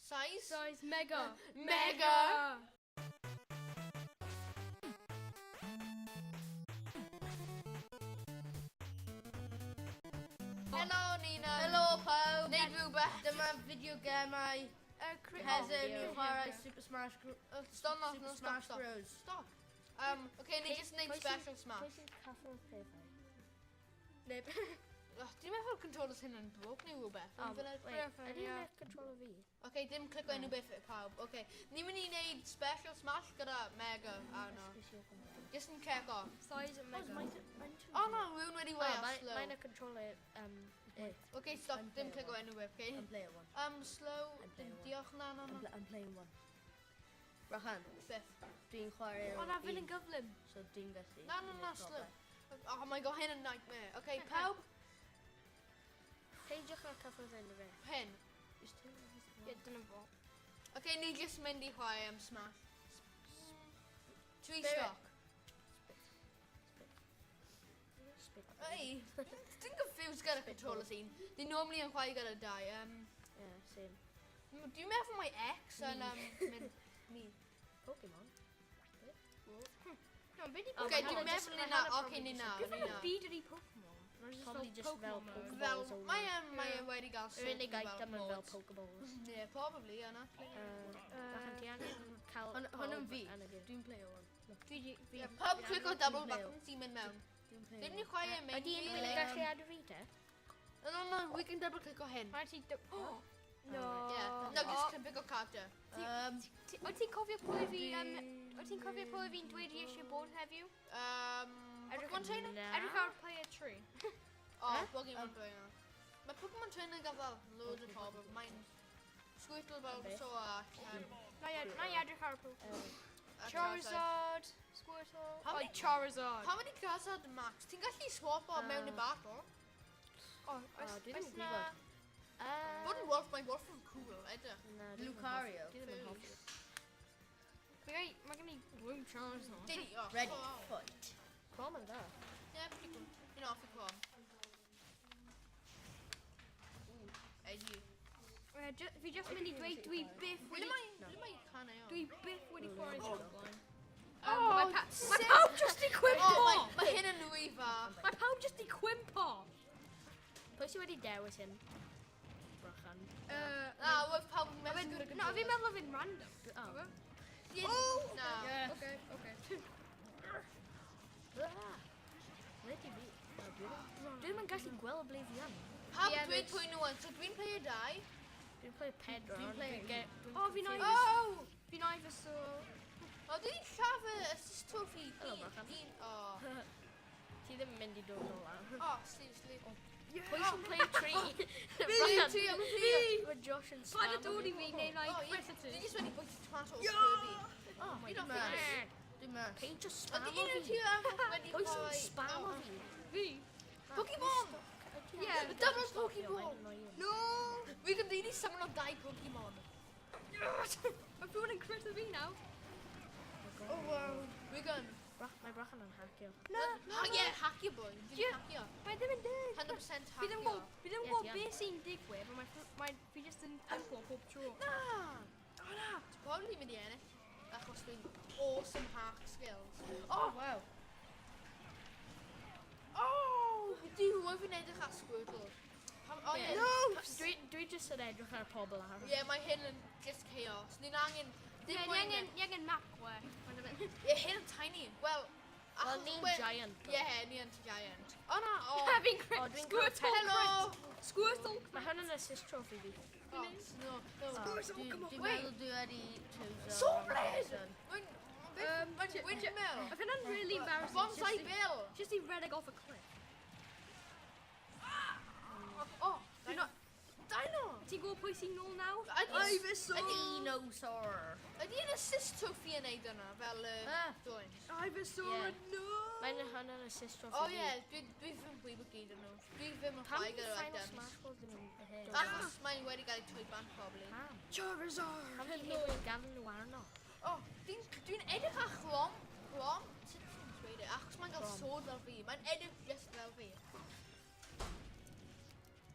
Size? Size mega. Mega. Helo, Nina. Helo pawb! Neud rhywbeth. Dyma fideo gemau Hezyn oh, ni'n chwarae Super Smash Stop, no, Super no, stop, Smash stop. Bros. Stop. Okay, ni jyst neud special smash. Pwy sy'n caffo'r pethau? Neb. Oh, dwi'n meddwl controllers hyn yn broke neu rhywbeth. Oh, Yn fel wait, Perfect, ydy ie. hwnna'n controller fi? Okay, dim clico unrhyw beth i pawb. Okay, ni'n mynd i wneud special smash gyda Mega arno. Just yn check off. Size mega. Oh no, rhywun wedi Oh, wei ar mae'n slow. mae controller, it. Okay, stop, dim clico unrhyw beth, okay? I'm player one. Slow, I'm dim player one. diolch, na, na, na. I'm playing one. Rohan, Beth. dwi'n chwarae O na, fynd yn gyflym. So dwi'n gallu. Na, na, na, slow. Oh my god, hyn yn nightmare. Okay, pawb, Peidiwch â cyffwrdd unrhyw beth. hyn. Ie, dyna fo. Okay, ni jyst mynd i chwarae am smash. Tree Spirit. stock. Spit. Ei, dwi'n confused gyda controllers un. Di normally yn chwarae gyda dau. Yeah, same. Dwi'n meddwl mae X yn mynd... Me. Pokemon. No, beth i Oh, Okay, mae dwi'n hwnna meddwl jyst- ni mae na. hwnna Okay, probably ni jyst na. yn Ni Beth yn na. byd ydi Pokemon? Mae'n just Probably fel just fel Pokemon mode. Pokeballs Fel, only. mae mae Ie. e wedi gael Yr unig certain item yn fel mods. Pokeballs. Yeah, probably, yna. Bachan, ti angen cael Hwn hwn yn pawb fi. yn y gêm. Dwi'n player one. Dwi di... fi- Yeah, pawb fi click o angen- double Dwi'n button sy'n mynd mewn. Dwi'n player Ddim one. ni chwarae main Ydy unrhyw un yn fi. gallu adw fi te? No, no, no, we can double click o hyn. Rhaid ti... No. Yeah, no, just click o carter. Wyt ti'n cofio pwy fi... Wyt ti'n cofio pwy fi'n dweud i eisiau bod heddiw? Pokemon Trainer? Na. Edrych ar player 3. Oh, Pokemon Trainer. Mae Pokemon Trainer gael fel loads o pobl. Mae'n Squirtle fel Beth? so a... Na i edrych ar y Pokemon. a Charizard, Squirtle. How Oh, many- Charizard. Pam ydi Charizard max? Ti'n gallu swap o mewn i battle? Oh, Oh, oes dwi ddim oes yn na... gwybod. Bod yn wolf, mae wolf yn cool, edrych. Na, dwi ddim yn Lucario. hoffi- Dwi ddim yn hoffi. Mae gen i Bloom Charizard. Didi, oh. Ready, Oh. fight. Crom yn dda. Yeah, pretty cool. Fi'n hoffi Crom. Ooh, edgy. Fi just mynd i dweud dwi byth Ble wedi... mae, ble mae cannau o? Dwi byth wedi chwarae hyn o'r blaen. Oh, Mae pawb just i cwympo! Oh, mae hyn yn rhy fach. Mae pawb just i cwympo! Pwy sydd wedi dewis hyn? Brychan. Na, roedd pawb yn methu gyda Na, fi'n meddwl fi'n random. Oh. Oh! Na. Yeah. Okay, okay. Ah. Ble ti fi? O, dwi ddim yn gallu gweld ble fi yn. Pawb Ie, dweud fyd. pwy nhw yn. So dwi'n player 2. Dwi'n play pedwar. Dwi'n ond play dwi'n Oh, fi'n confused. Oh! Fi'n Ivysaur. O, dwi'n llafu assist trophy. Hello, Brychan. Un, oh. Ti ddim yn mynd i dod nôl lawr. Oh, seriously. Pwy sy'n play tri? Fi, Brychan. tri, am fi. Mae Josh yn Paid spam. â dod i fi neu na i Oh, ie. crit ti. Dwi jyst wedi bwyta tomato o Kirby. Oh my Fi'n god. hoffi. Dwi'n mas. Paint o spam Ydy o un o'r fi. ti wedi Pwy sy'n rhoi- spam o Oh. fi? Fi. Pokemon! Yeah. Double Pokeball! No! We can really summon on dau Pokemon. Mae rhywun yn crit fi nawr. Oh wow. We can... Mae Brychan yn hacio. Na. Ha, yeah, hacio boy. Dwi'n Yeah. hacio. Mae ddim yn deg. 100% Fi ddim hacio. yn gwybod, fi ddim yn Ie, gwybod ti yn. beth sy'n digwydd, ond mae fi just yn cwympo pob tro. Na! O na! Ti'n probably mynd i ennill. Achos dwi'n awesome hack skills. Oh! Wow. Oh! Duw, roedd fi'n edrych ar Squirtle. Pam, oh, yeah. No! Dwi jyst yn edrych ar pobl arall. Yeah, mae hyn yn just chaos. Ni'n angen... Ie, Dim ni mwy angen, ni angen map gwell. Ie, hyn yn tiny. Wel, Wel, achos ni'n giant. Ie, ni yn giant. O na, o. Fi'n crit. O, dwi'n cael Squirtle Hello! crit. Squirtle Mae hwn yn assist trophy fi. Oh, no, no. Dwi'n Wait. meddwl dwi wedi choose Sword! Mae'n... Mae'n windmill. Mae hynna'n really embarrassing. Bonsai Bill. Just i redeg off a cliff. Oh, Dwi'n not... Dino! Ti'n gwybod pwy sy'n nôl nawr? Ydy... Dinosaur. Ydy yn assist trophy yn neud yna, fel y Ah. drawings? Ivysaur, Ie. no! Mae'n hwn yn assist trophy O fi. ie, dwi ddim yn gwybod gyd yn nhw. Dwi ddim yn Pam chwarae di gyda'r Final items. Smash Bros ddim yn dod? Achos mae'n wedi cael ei trwy bant, probably. Pam? Charizard! Pam di heb wedi gadael nhw arno? O, dwi'n edrych ar chlom, chlom, sut ti'n dweud e? Achos mae'n cael Clom. sword fel fi. Mae'n edrych just fel fi.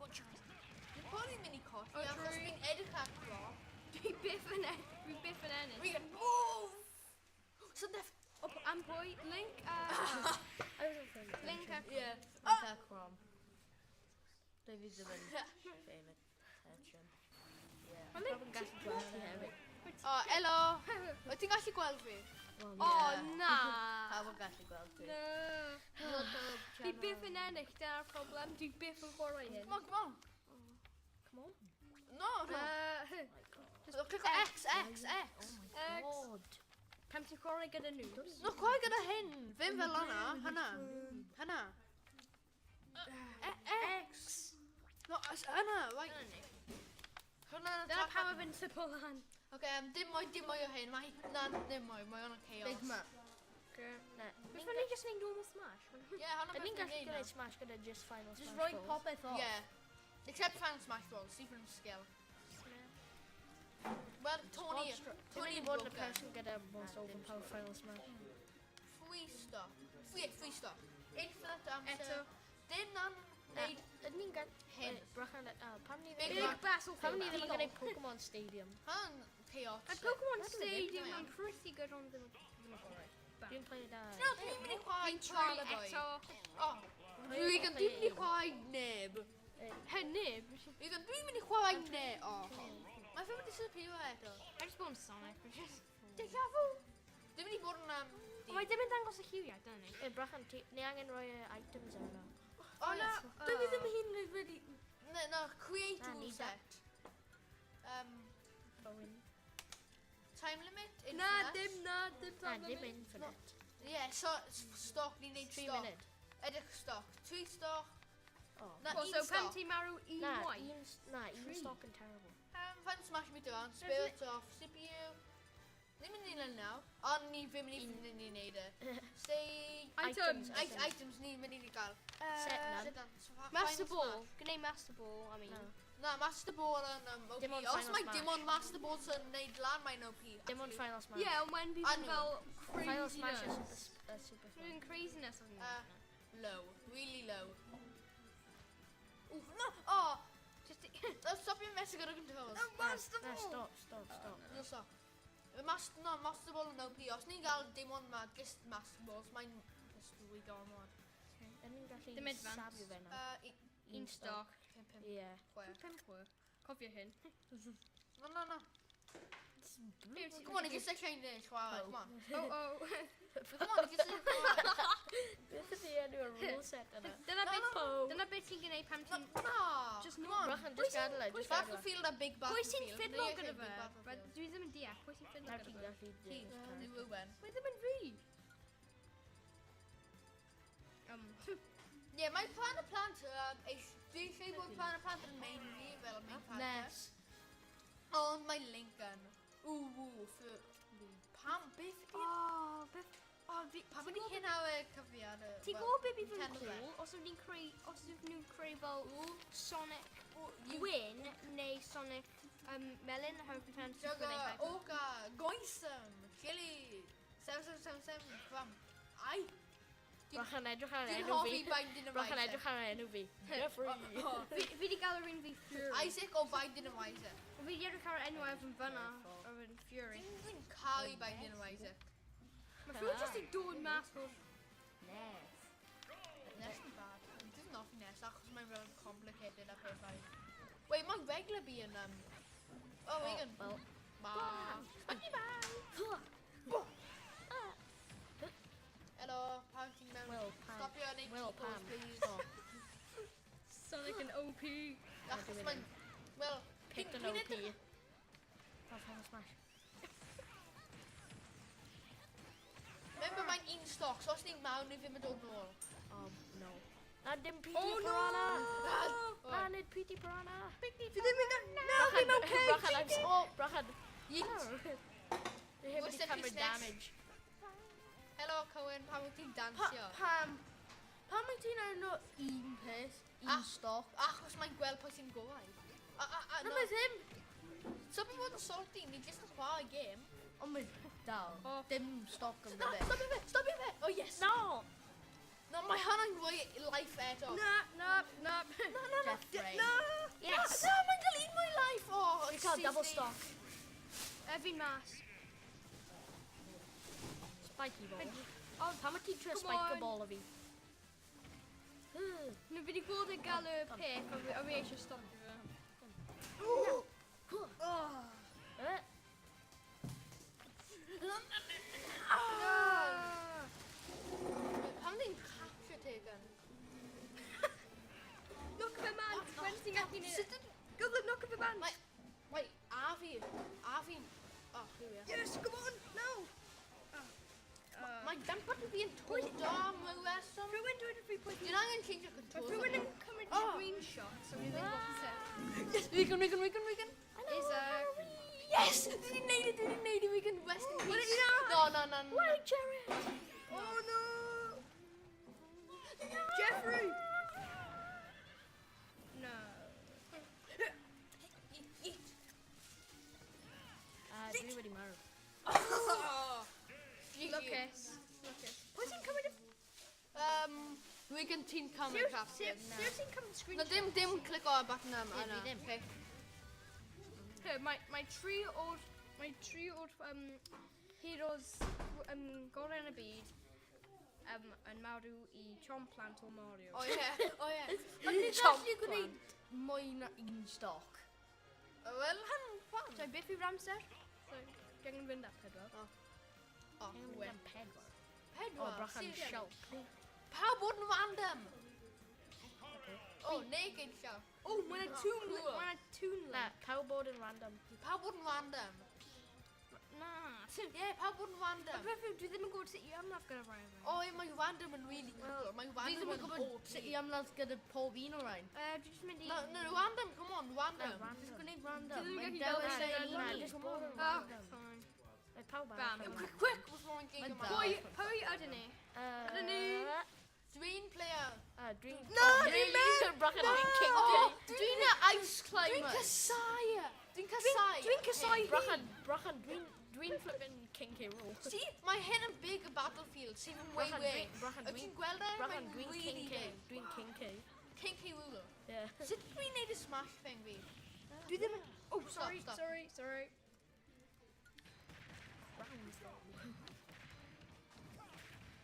Dwi'n probably mynd i colli, O, achos trwy- dwi'n edrych ar chlom. Dwi'n Dwi fi ddim yn paying attention. Yeah. Mae'n Pawb yn gallu gweld ti hefyd. O, elo. Wyt ti'n gallu gweld fi? Wel, O, ie. na. Pawb yn gallu gweld ti. Na. Fi byth yn ennill, dyna'r problem. Dwi byth yn chwarae hyn. Come on, come on. Come on. No, no. Uh, Just click o X, X, X. X. God. Pam ti'n chwarae gyda noobs? No, chwarae gyda hyn. Ddim fel hwnna. Hynna. Hynna. X. No, hynna, right. Hwnna yn Dyna pam mae fe'n slipo lan. Oce, dim mwy, dim mwy o hyn. Mae na, dim mwy. Mae hwnna'n chaos. Big map. Na. Beth ma'n just neud normal smash? Ie, hwnna'n Ydyn ni'n beth gallu ni'n gwneud neud. Smash gyda just Final Just Smash rhoi Bros. popeth off. Yeah. Except Final Smash Bros. Super skill. Wel, Tony... Dwi'n Tony mynd i bod yn y broken. person gyda most overpowered Final Smash. Free stock. Free, free stock. Infinite amser. Eto. Dim na'n Na, neud ydyn ni'n gallu... hyn. Brychan, pam ni Big ddim... Big Battle Pam ni ddim yn gwneud Pokemon Stadium? Hwnna'n chaotic. A Pokemon Na, dwi ddim. Stadium, I'm pretty good on ddim ddim yn chwarae. Dwi'n play da. No, dwi'n mynd i chwarae Fi'n troi Trala Boy. eto. O, dwi'n dwi'n mynd i chwarae neb. He, neb. Dwi'n dwi'n mynd i chwarae neb. O. Mae fe mynd i disappear eto. I just bod yn Sonic. which is- Deja vu. Dwi'n mynd i bod yn... Ond mae ddim yn dangos y lliwiau, dyna ni. E, Brychan, ni angen rhoi y items arno. O, na. Dwi fi ddim hyn yn wedi... Na, na, create Na, rule ni da. set. Owen. Time limit? Na, Infinite. dim na, dim Na, time dim limit. infinite. Ie, so, stock, ni'n neud 3 stock. munud. Edrych stock. 3 stock. Oh. Na, Well, un so pam stock. ti'n marw un Na, waith? un, na, un stock yn terrible. Fan smash me down, spirit off, CPU. Ni'n mynd i wneud nawr, ond ni ddim yn mynd i wneud e. Stay... Items. Items ni'n mynd i gael. Set na. Sit down. So, Master Final Ball. Smash. Gwneud Master Ball, I mean. Na. Na, Master Ball yn OP. Dim ond Os Final mae Smash. dim ond Master Ball sy'n neud lan, mae'n OP. Dim ond actually. Final Smash. Yeah, ond when bydd Anu. yn fel Final Smash is craziness. super, super fun. Dwi'n craziness o'n Low. Really low. Oof, no! Oh! Just... No, stop your messing gyda controls. Master Na, Ball! stop, stop, stop. No, stop. Master, no, Master Ball yn OP. Os ni'n gael dim ond ma, just Master Balls, mae'n just rwy gormod. Ydyn ni'n gallu Dim advanced. safio fe nawr. Un, Un stock. 5, 5, Ie. 6. 5 6. Cofio hyn. No, no, no. Come on, ni jyst eisiau neud chwarae. Come on. Oh, oh. Come on, ni jyst eisiau chwarae. Beth ydi enw'r rule set yna? Dyna No, beth, no, dyna beth ti'n gwneud pam No, ti'n... na. Just Come on. Brychan, just gadael e, just gadael e. Battlefield a big Pwy Battlefield. sy'n ffidlo Ni gyda eisiau fe? Big Battlefield. Dwi ddim yn deall. Pwy sy'n ffidlo Nawr gyda ti'n fe? gallu Ti, dewis di Reuben. Mae ddim yn fi. Ie, mae plan y plant, dwi eisiau bod plan y plant yn main fi, fel y main character. Nes. Ond mae Lincoln. Ww, ww, pam, beth ydi... Oh, beth... Oh, fi... Pam ydi hyn ar y cyfriad? Ti'n gwybod beth bydd yn Nintendo cool os ydyn ni'n creu, os ydyn nhw'n creu fel Sonic You Gwyn neu Sonic Melyn, oherwydd fi'n ffeindio super Sugar, hyper. Oga, Goesum, Chili, 7777, Cram. Ai! Brychan, edrych ar Dwi'n enw hoffi fi. Binding of Brychan, Isaac. edrych ar enw fi. Jeffrey. Fi fi di gael yr un fi Fury. Isaac o Binding of Isaac. Fi di edrych ar enw Evan fyna, Evan Fury. Dwi'n caru Binding of Isaac. Mae Fury just i dod mas o'r... Nes. Nest yn bad. Dwi'n hoffi Nest achos mae'n fel complicated a pethau. Wait, mae regular B yn... Oh, Regan. Wel, Ma. Spaggy bye! Helo, pam ti'n mewn? Will, pam. Stopio neud Will, keyboards, pam. please. Stop. Sonic yn OP. Achos mae'n... Wel, Picked an dwi'n OP. edrych- Oh, Final Smash. Remember, mae'n un stock, so os ni'n mewn, ni ddim yn dod nôl. Oh, no. Na, dim PT Oh, no! Piranha. Oh. Na, nid PT Piranha. Fi ddim yn... Na, fi mewn cage! Brychan, I'm... Oh, Brychan. yeet. Dwi heb What's wedi the cymryd business? damage. Helo, Cohen, pam wyt ti'n dansio? Pam... Pam wyt ti'n arno un peth, un Ah. stock? Achos mae'n gweld pwy sy'n gorau. A, a, a, Na, no. mae ddim. So fi fod yn salty, ni jyst yn chwarae game. Ond mae dal. Oh. Dim stock yn Na, fe. stopio fe, stopio fe! Oh, yes! No! No, mae hwnna'n rhoi life eto. Na, na, na. na, na, na. Death ray. Na! Yes! Na, mae'n cael un mwy life! Oh, Dwi'n cael double seriously. stock. Fi'n mas. Spiky ball. Oh, Pam wyt ti'n trio Come spike y on. ball o fi? No, fi wedi gweld e gael y peth, a fi eisiau stopio fe. Pam ddim capture taken? Knock fe man, when ti'n gallu neud... Sut yd... Gyflym, knock fe man! Mae... Wait, a fi. A fi. Oh, here we are. Yes, come on, no! Mae bumper fi yn tordo am ryw reswm. Rhywun dweud wrth fi pwy... Dwi'n angen change o Mae controls. rhywun yn cymryd Oh. screenshot, so fi ddim yn gwybod Yes, we can, we can, we can, we can. Is a... Yes! Dwi wedi neud it, dwi wedi neud it, we can rest in peace. No, no, no, no. Wait, Jared! Oh no! Jeffrey! No. Yeet. Dwi wedi marw. Oh. Lucas. Lucas. Pwy ti'n cymryd y... We can ti'n cymryd captain. Sut ti'n cymryd No, screenshot? dim, dim click o'r button yma. Ie, fi ddim. Okay. Hey, mae tri o'r... Mae tri o'r heroes gorau yn y byd yn marw i Chomp Plant o Mario. O ie, o ie. Ond ni'n gallu gwneud mwy na un stoc. Wel, han, pam? Sorry, beth yw'r amser? Sorry, dwi angen fynd at pedwar. O, Dwi'n we. mynd am pedwar. Pedwar. O, brachan Serious? sialc. Pawb bod yn random. O, naked llaw. Oh, mae'n a toon... cool. Mae'n a toon Na, pawb bod yn random. Pawb bod yn random. Na. Ie, yeah, pawb bod yn random. Beth yw, dwi ddim yn gwybod sut i ymladd gyda rhai o'r rhain. O, ie, mae random yn really cool. Mae Fi random ddim yn yn gwybod OP. sut i ymladd gyda pob un o'r rhain. Dwi jyst mynd i... No, no, random, come on, random. Random. Just gwneud random. Dwi ddim yn Mae'n gallu dewis gael e random. un. Na, just bod yn Oh, random. fine. Mae pawb Bam. arall yn Quick, quick, before mae'n Mae'n gig yma. dda. Pwy, pwy ydyn ni? Ydyn ni? Dwi'n player. Dwi'n... Na, dwi'n mewn! Brachan, dwi'n king Oh, K. dwi'n y Ice Dwi'n climber. casau. Dwi'n casau. Dwi'n casau hi. Brachan, Brachan, dwi'n flipping King K. Rool. See, mae hyn yn big y battlefield, sydd yn way Brachan, way. dwi'n- Brachan, Wyt dwi'n... ti'n gweld e? Brachan, Mae'n dwi'n really King K. big. Dwi'n King K. King K. Rool. Yeah. Sut dwi'n neud y smash thing fi? Dwi ddim yn... Oh, sorry, Stop, stop. sorry, sorry. Round though.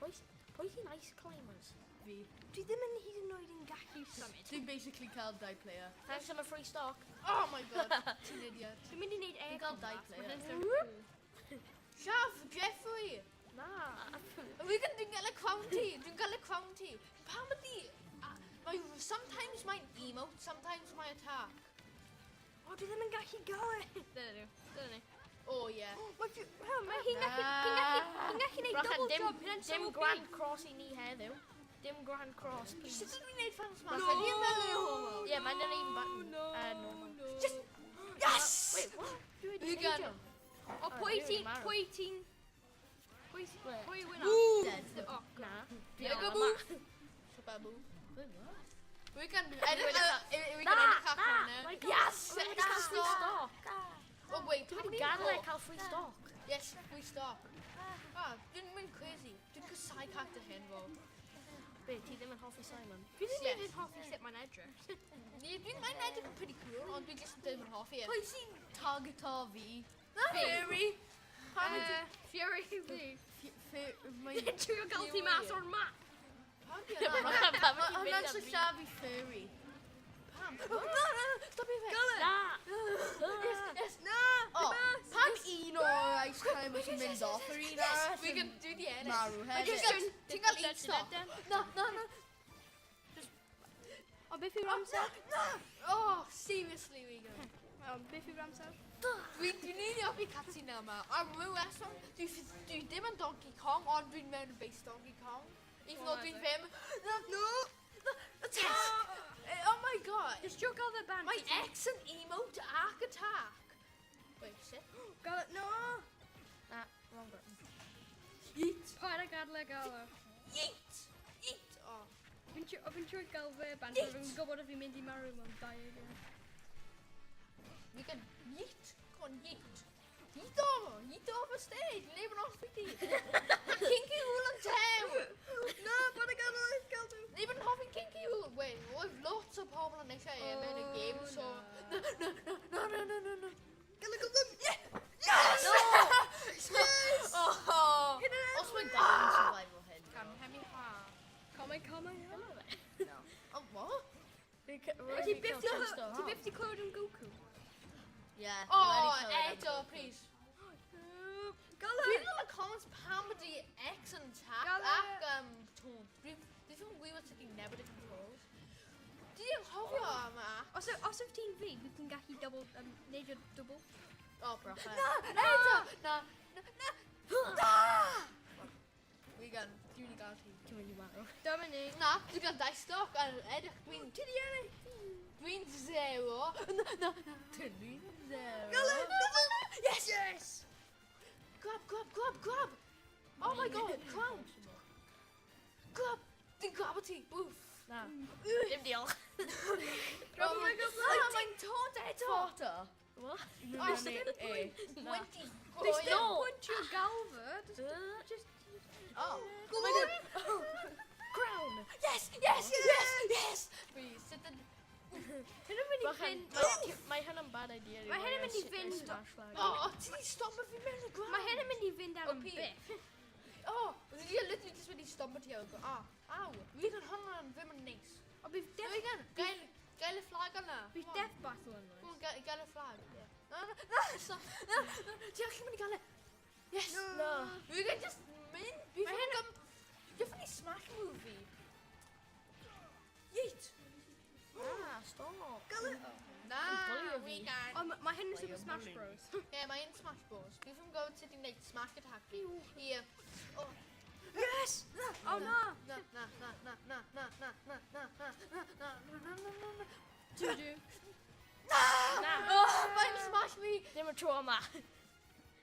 Pwy pwy sy'n ice climbers? Fi. Dwi ddim yn hyd yn oed yn gallu symud. Dwi'n basically cael dau player. Thanks am y free stock. Oh my god, ti'n idiot. Dwi'n mynd i wneud air Dwi'n gael dau combat. player. Mae hynny'n so cool. Siaf, Jeffrey. Na. Fi gan, dwi'n gael y crown ti. Dwi'n gael y crown ti. Pam ydi... Mae, sometimes mae'n emote, sometimes mae'n attack. O, dwi ddim yn gallu gael e. Dyna ni. Dyna ni. Oh yeah. Mae mae hi'n gallu... Hi'n gallu... Hi'n gallu neud Brachan, double dim, jump. Hynna'n so dim OP. grand cross i ni heddiw. Dim grand cross, please. Sut ydw i'n neud fan smash? No! Ydy fel yn homo? Yeah, mae'n yr un button. No, normal. no. Just... Yes! Wait, what? Dwi wedi Fi gan... neidio. O, pwy dwi ti'n... wedi marw. Pwy ti'n... Pwy Wait. pwy yw hwnna? Dead. O, Na. Mega Dwi ar y move. map. Super move. Wait, what? We can edit... We Na, can edit na! hwnna. My God. Yes! Dwi wedi cael free stock. Oh wait, Dwi pam wedi ni'n gadael e go? cael free stock. Yes, free stock. Ah, dwi'n mynd crazy. Dwi'n casau character hyn fo. Be, ti ddim yn hoffi Simon? Dwi ddim Yes. yn hoffi sut mae'n edrych. Ni, dwi'n mae'n edrych yn pretty cool, ond dwi'n just ddim yn hoffi e. Pwy sy'n targeto fi? Na, Fury. Pam ydi... Fury fi. Mae'n... Trio gael ti mas o'r map. Pam di hwnna? Brachan, pam wyt ti'n Hwnna'n mynd am fi? sillafu Fury. Pam? No, no, no, stop i fe. Na! Yes, yes. Na! Oh, Pam un o'r ice climbers yn mynd off yr un arall We yn can do the ennill. marw Ti'n hefyd. gael, ti'n gael un stop. Na, na, na. O, beth yw'r amser? Na! Oh, seriously, Regan. O, beth yw'r amser? Dwi'n dwi rili hoffi cutscene yma. Am ryw reswm, dwi, dwi ddim yn Donkey Kong, ond dwi'n mewn y base Donkey Kong. Even though dwi'n ddim. No, no. Yes! Oh my god. Just trio gael fe bant. Mae X yn emote ac attack. Wait, shit. Gael e... No! Na, wrong button. Yeet. Paid â gadael e gael o. Yeet. Yeet. Oh. Fi'n trio fi'n trio gael fe bant, Yeet. ond fi'n gwybod o fi'n mynd i marw mewn dau eiliad. We can yeet. Come on, yeet. Yeet off. Yeet off y stage. Neb yn hoffi ti. Mae Kinky Rule yn tew. Na, paid â gadael e gael nhw. Neb yn hoffi Kinky Rule. Wait, roedd lot o pobl yn eisiau e mewn y game, so... No, no, no, no, no, no, no, no. Gael y gyflym. Yes! No! Yes! Oh! Os mae dal yn survival hyn. Kamehameha. Come, come, Dyma fe. No. Yeah. O, dwi wedi clywed am eto, Broken. please. Gael Dwi'n meddwl y comments pam ydi X yn tap Gael e- ac taunt. Dwi ddim yn gwybod sut i newid y controls. Dwi anghofio am y app. Os, os yw ti'n fi, bydd ti'n gallu double, neud o double. O, bro. Na, eto! Na, na, na! Na! We gan, dwi'n mynd i gael ti. Ti'n mynd i marw. Dyma ni. Na, dwi'n gael dau stoc a edrych, dwi'n... Ti di ennill? Dwi'n zero. Na, na, na. Dwi'n zero. Gael e! Yes! Yes! Grab, grab, grab, grab! Oh my God, crown! Grab! Dwi'n grab o ti, boof! Na. Dim diolch. Oh my God, na, mae'n taunt eto! Foto. What? Oh, dim pwynt. Na. 20 There's coin. no point you gael fe. Just, Oh. Go my on. God. Crown. Yes, yes, yes, yes! Please, sit in... Hyn yn mynd i Bychan, fynd... mae hyn yn bad idea. Mae hyn yn mynd i fynd- Smash flag. Oh, ti di stomp fi mewn y ground. Mae hyn yn mynd i fynd ar O, yn P. byth. Oh, fi literally just wedi stomp ti ar y ground. Ah, aw. Fi gan hwnna'n ddim yn neis. O, bydd Fi death, gan, gael y flag yna. bydd Come on. death battle yn Come on, oes. gael y flag. Na, na, na, stop. Na, na, ti actually mynd i gael e. Yes. No. Fi gan just mynd. Fi Mae hyn gan... Dwi'n ffynnu smash move fi. Yeet. Ah, stop. Na, bwlio fi fi. gan. O, mae hyn yn Like Super a Smash bully. Bros. Ie, mae yn Smash Bros. Fi ddim yn gwybod sut i wneud smash attack fi. Ie. Oh, Yes! O, na! na, na, na, na, na, na, na, na, na, na, na, na, na, na, na, na, na. Dw, dw. Na. Oh, mae'n smash fi. Ddim y tro yma.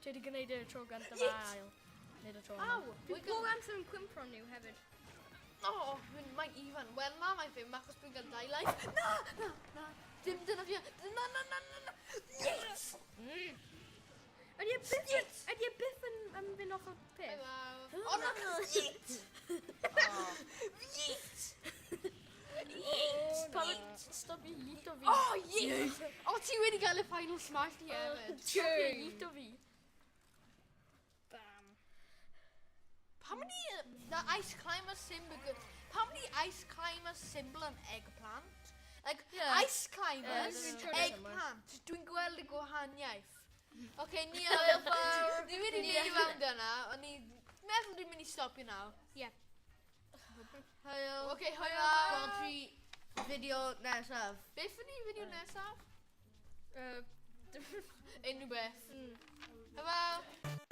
Ti wedi gwneud y tro gyntaf a Yeet. ail. Nid y tro yma. Aw, Dwi we pob gan... amser yn cwympo nhw hefyd. Oh, mae Ifan. Wel, na, mae ddim, achos dwi'n gael dau life. Na, na, na. Dim dyna fi. Na, na, na, na, na. Yes! Ydy e byth, ydy e byth yn fynd off o peth? Hello. Oh, na, yeet! Yeet! Yeet! Pam stop i yeet o fi. Oh, yeet! Oh, ti wedi gael y final smash ti hefyd. Stop i yeet o fi. Bam. Pam ydi na ice climber symbol... Pam ydi ice climber symbol yn eggplant? Like, Yeah. ice climbers, Yeah, dwi'n siŵr eggplant. Dwi'n gweld y gwahaniaeth. Oce, ni Ni wedi mynd i fewn dyna, ond ni meddwl dwi'n mynd i stopio nawr. Ie. Hwyl. Oce, hwyl fawr. Gweld ti fideo nesaf. Beth ydi fideo nesaf? Unrhyw beth. Hwyl fawr.